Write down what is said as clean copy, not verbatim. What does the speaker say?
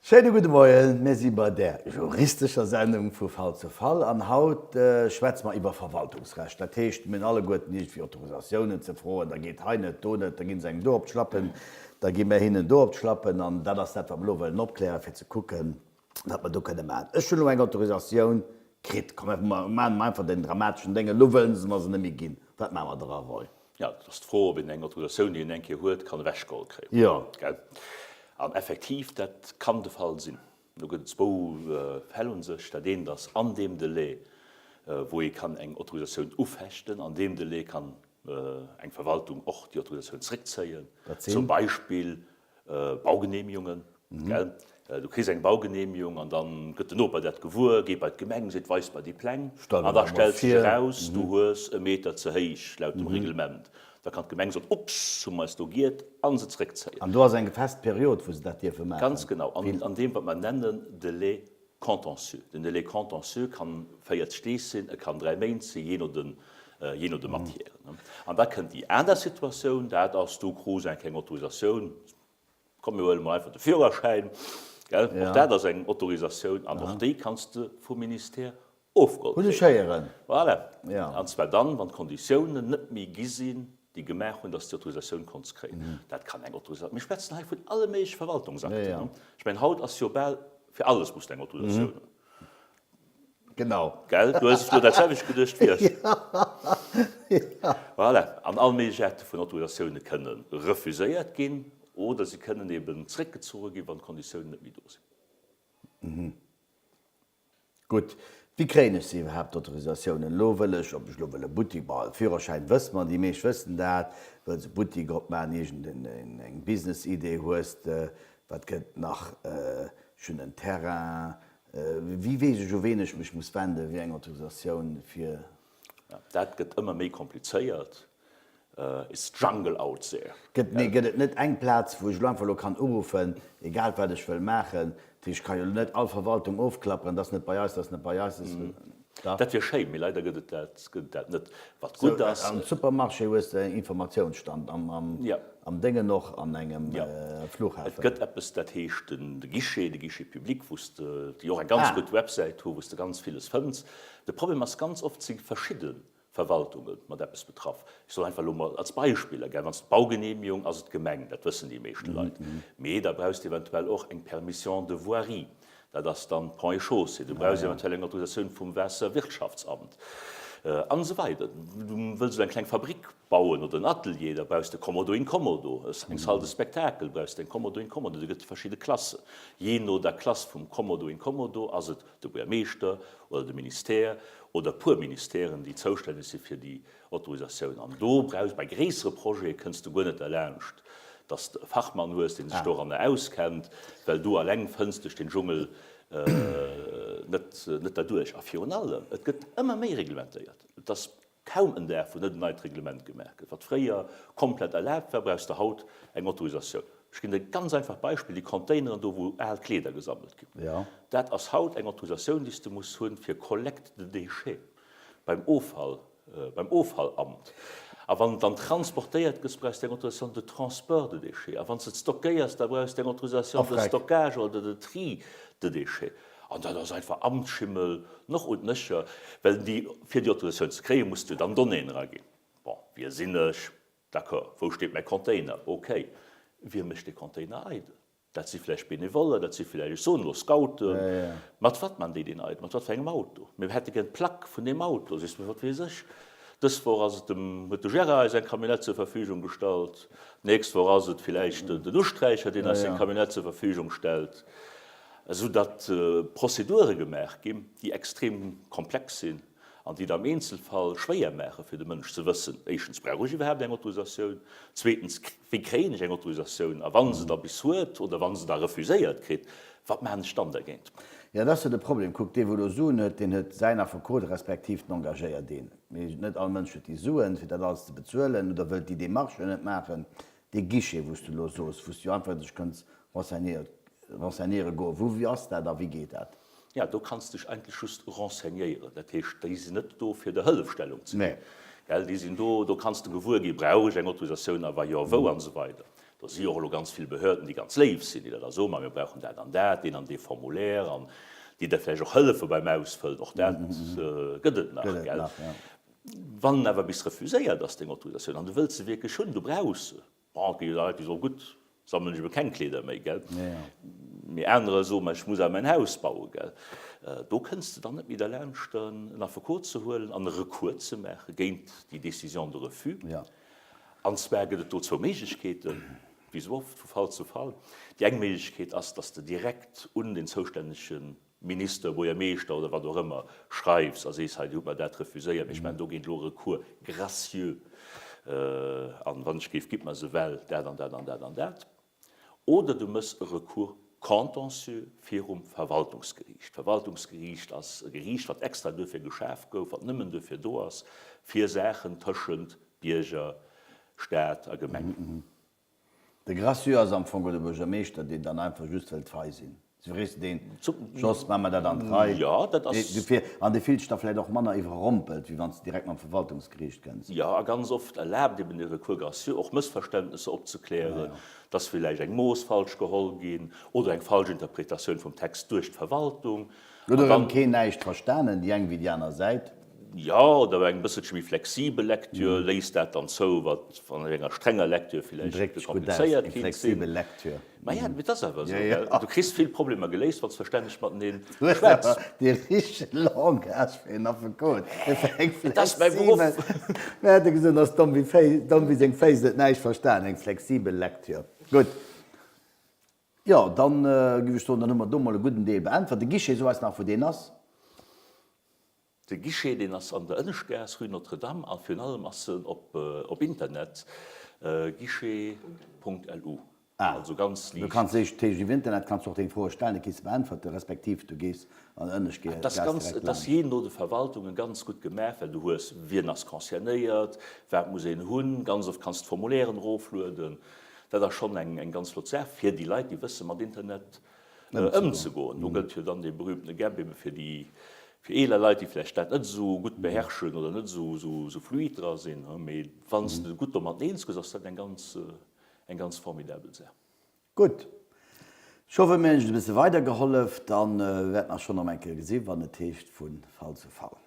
Schéine gudde Moien, mir si bei der juristescher Sendung vu Fall zu Fall an haut schwätze mer iwwer Verwaltungsrecht. Dat heescht, mir hunn alleguerten iergendwéi Autorisatiounen ze froen, da geet hei net, do net, da gi se engem do op d'Schlappen, da gi mir hinnen do op d'Schlappen an dat ass dat, wat mer elo wëllen opklären, fir ze kucken, wat mer do kënne maachen. Ech hunn elo eng Autorisatioun kritt, komm mir maachen emol einfach den dramateschen Déng, elo wëllen se mer se net méi ginn, wat maache mer dra, Roy? Jo, et ass d'Fro, ob een eng Autorisatioun, déi een eng Kéier huet, kann ewechgeholl kréien. Jo. Gell? An effektiv, dat kann de Fall sinn. Do gëtt et zwou Fäll u sech. Dat eent ass an deem Delai, wou ee kann eng Autorisatioun ufechten, an deem Delai kann eng Verwaltung och déi Autorisatioun zréckzéien. Dat sinn? Zum Beispill Baugenehmigungen, gell? Du kriss eng Baugenehmigung an dann gëtt den Noper dat gewuer, geet bei d'Gemeng, seet, weis mer déi Pläng. An da stellt sech eraus, du hues e Meter ze héich laut dem Reglement. Da kann d'Gemeng soen, Ups, hu mer eis do giert, a se zréckzéien. An do ass eng fest Period, wou se dat dierfe maachen. Ganz genau, an deem, wat mer nennen Délai contentieux. Den Délai contentieux kann 40 Deeg sinn, e kann 3 Méint sinn, jee no de, jee no de Matièren. An da kënnt déi aner Situatioun, dat ass, du krus eng kleng Autorisatioun, komm mir huele mol einfach de Führerschäin, gell, och dat ass eng Autorisatioun an och déi kanns de vum Ministère ofgeholl Hunn ech kréien. héieren. Voilà. Ja. An zwar dann, wann d'Konditiounen net méi gi sinn, déi gemaach hunn, dass de déi Autorisatioun konnts kréien. Dat kann eng Autorisatioun, mir schwätzen hei vun alle méigleche Verwaltungsakten. Ja, ja. Ech mengen, haut ass jo bal fir alles muss de eng Autorisatioun hunn. Genau. Gell? Du hues elo dat selwecht geduecht wéi ech. Ja. Voilà. An all méiglech Aarte vun Autorisatioune kënne refuséiert ginn oder se kënnen eben zréckgezoge ginn, wann d'Konditiounen net méi do sinn. Gutt, wéi kréien ech se iwwerhaapt, d'Autorisatiounen? Elo wëll ech, ob ech elo wëll e Buttik, bon, e Führerschäin wësse mer, déi meescht wëssen dat, wëlls e Buttik opmaachen, iergend eng Business-Idee hues de, wat gëtt nach, ech hunn en Terrain, wéi weess ech u ween ech mech muss wenden, wéi eng Autorisatioun fir. Dat gëtt ëmmer méi komplizéiert. It's jungle out there. Gëtt, mee gëtt et net eng Plaz, wou ech elo einfach elo kann uruffen, egal wat ech wëll maachen? Dat heescht, ech ka jo elo net all Verwaltung ofklapperen, dat ass net bei eis, dat ass net bei eis, dat ass, dach? Dat wier schéin, mee leider gëtt et dat, gëtt et dat net. Wat gutt ass. Am Supermarché hues de en Informatiounsstand, am, am, am Déngen och, an engem Flughafen. Et gëtt eppes, dat heescht den, de Guichet, de Guichet public, wou s de, déi och eng ganz gutt Websäit hu, wou s de ganz villes fënns. De Problem ass, ganz oft si verschidde Verwaltunge mat eppes betraff. Ech soen einfach elo mol als Beispiller, gell, wann s d'Baugenehmigung ass et d'Gemeng, dat wëssen déi meeschte Leit, mee da brauchs de eventuell och eng Permission de voirie, dat ass dann d'Ponts et Chaussées, du brauchs eventuell eng Autorisatioun vum Waasserwirtschaftsamt an esou weider. Du wëlls elo eng kleng Fabrik bauen oder en Atelier, da brauchs de Commodo incommodo, eng Salle de spectacle brauchs de eng Commodo incommodo, do gëtt et verschidde Klassen. Jee no der Klass vum Commodo incommodo ass et de Buergermeeschter oder de Ministère oder e puer Ministèren, déi zoustänneg si fir déi Autorisatioun. An do brauchs, bei gréissere Projete kënns de guer net derlaanscht, dass de e Fachmann hues, dee sech doranner auskennt, well du alleng fënns duerch den Dschungel net net derduerch. A virun allem, et gëtt ëmmer méi reglementéiert. Et ass Kaum en Dag, wou net en neit Reglement gemaach gëtt. Wat fréier komplett erlaabt war, brauchs de haut eng Autorisatioun. Ech ginn der e ganz einfacht Beispill, déi Containeren do, wou al Kleeder gesammelt ginn, dat ass haut eng Autorisatioun, déi s de muss hunn fir Collecte de déchets beim Offall, beim Offallamt. A wann et dann transportéiert gëtt, brauchs de eng Autorisation de transport de déchets. A wann s de et stockéiers, da brauchs de eng Autorisation de stockage oder de tri de déchets. An dat ass einfach Amtsschimmel noch und nöcher, well déi, fir déi Autorisatioun ze kréien, muss de jo dann Donnéeën eraginn. Bon, wie sinn ech? D'accord. Wou steet mäi Container? Okay. Wie mécht dee Container eidel? Dat si vläicht Benevoller, dat si vläicht, ech soen elo, Scouten. Mat wat man déi deen eidel? Mat wat fir engem Auto? Mir hätte gär d'Plack vun deem Auto. Sees du, wat weess ech? Dës Woch ass et dem, huet de Gérard eis eng Camionnette zur Verfügung gestallt. D'nächst Woch ass et villäicht den Usträicher, deen eis seng Camionnette zur Verfügung stellt. Esou datt Prozedure gemaach ginn, déi extrem komplex sinn an déi et am Eenzelfall schwéier maache fir de Mënsch ze wëssen, éischtens, brauch ech iwwerhaapt eng Autorisatioun, zweetens, wéi kréien ech eng Autorisatioun a wa se da bis huet oder wa se da refuséiert kritt, wat maachen ech dann dergéint? Jo, dat ass jo de Problem. Kuck, dee wou elo Suen huet, deen huet säin Affekot respektiv den engagéiert een. Mee net all Mënsch huet déi Suen, fir dat alles ze bezuelen oder wëllt déi Démarchen net maachen. Dee Guichet, wou s du elo soos, wou s du einfach dech kënns renseignéiert, renseignéiere goen, wou, wéi ass dat a wéi geet dat? Ja, do kanns de dech eigentlech just renseignéieren. Dat heescht, déi sinn net do, fir der Hëllefstellung ze ginn. Gell, déi sinn do, do kanns de gewuer ginn, brauch ech eng Autorisatioun a wa jo, wou an esou weider. Do si och elo ganz vill Behörden, déi ganz léif sinn, déi der da soen, ma mir brauchen dat an dat, deen an dee Formulaire, an déi der vläicht och hëllefe beim Ausfëllen. Och dat gëtt et nach, gell? Wann awer bis refuséiert ass deng Autorisatioun an du wëlls se wierklech hunn, du brauchs se, bon, et gi jo Leit, déi soen, gutt, sammelen ech ebe keng Kleeder méi, gell? Mee anerer soen, ma ech muss awer mäin Haus bauen, gell? Do kënns de dann net méi derlaanscht, en Affekot ze huelen an e Recours ze maache géint déi Décision de refus. An zwar gëtt et do zwou Méiglechkeeten, wéi esou oft, vu Fall zu Fall. Déi eng Méiglechkeet ass, dass de direkt un den zoustännege Minister, Buergermeeschter oder wat och ëmmer schreifs a sees, hei, Dir hutt mer dat refuséiert, mee ech maachen dogéint elo e Recours gracieux an wann ech géif, gitt mer se well dat an dat an dat an dat. Oder du méchs e Recours contentieux virum Verwaltungsgeriicht. D'Verwaltungsgeriicht ass e Geriicht, wat extra duerfir geschaf gouf, wat nëmmen duerfir do ass, fir Saachen tëschent Bierger, Staat a Gemeng. De Gracieux ass am Fong de Buergermeeschter, deen dann einfach just wëllt fei sinn. Sou frees de deen, Jos, maa mer dat an d'Rei. Jo, dat ass. Dofir, an dee fillt sech da vläicht och manner iwwerrompelt, wéi wann s de direkt mam Verwaltungsgeriicht kënns. Jo, a ganz oft erlaabt eben de Recours gracieux och Mëssverständnesser opzeklären, dass villäicht eng Mooss falsch geholl ginn oder eng falsch Interpretatioun vum Text duerch d'Verwaltung. Huet erëm keen näischt verstanen, déi eng wéi déi aner Säit. Jo, oder eng bësselche méi flexibel Lecture léisst dat dann zou, wat an enger strenger Lecture villäicht ze komplizéiert kéint sinn. Maja, mee et ass awer esou, gell? Du kriss vill Problemer geléist, wann s verstänneg matenee schwätz. Dee richtege Langage fir en Affekot. Et ass mäi Beruff. Mir hätte gesot, ass domm wéi seng Féiss, huet näischt verstan. Eng flexibel Lecture. Gutt. Jo, dann giff ech soen, dann hu mer do mol e gudden Deel beäntwert. De Guichet, so eis nach wou deen ass. De Guichet, deen ass an der Ënneschtgaass, rue Notre-Dame, a virun allem ass en op Internet, guichet.lu. Ah, Also ganz du liicht. kanns eech, dat heescht iwwer Internet kanns du och deng Froe stellen, da kriss de beäntwert, respektiv du gees an der Et Ënneschtgaass ass ganz, direkt et ass laanscht. jee no de Verwaltungen ganz gutt gemaach, well du hues, wien ass concernéiert, wat muss een hunn, ganz oft kanns d'Formulairen eroflueden. Dat ass schonn eng ganz flott Saach fir déi Leit, déi wësse mat Internet ëmzegoen. Do gëllt jo dann dee berühmtene Gap ebe fir déi, fir eeler Leit, déi vläicht dat net esou gutt beherrschen oder net esou fluid dra sinn. Mee wann s de gutt domat eens gëss, ass dat eng ganz, eng ganz formidabel Saach. Gutt. Ech hoffen, mir hunn Iech e bësse weidergehollef. Dann wäerte mer eis schonn erëm eng Kéier gesinn, wann et heescht vu Fall zu Fall.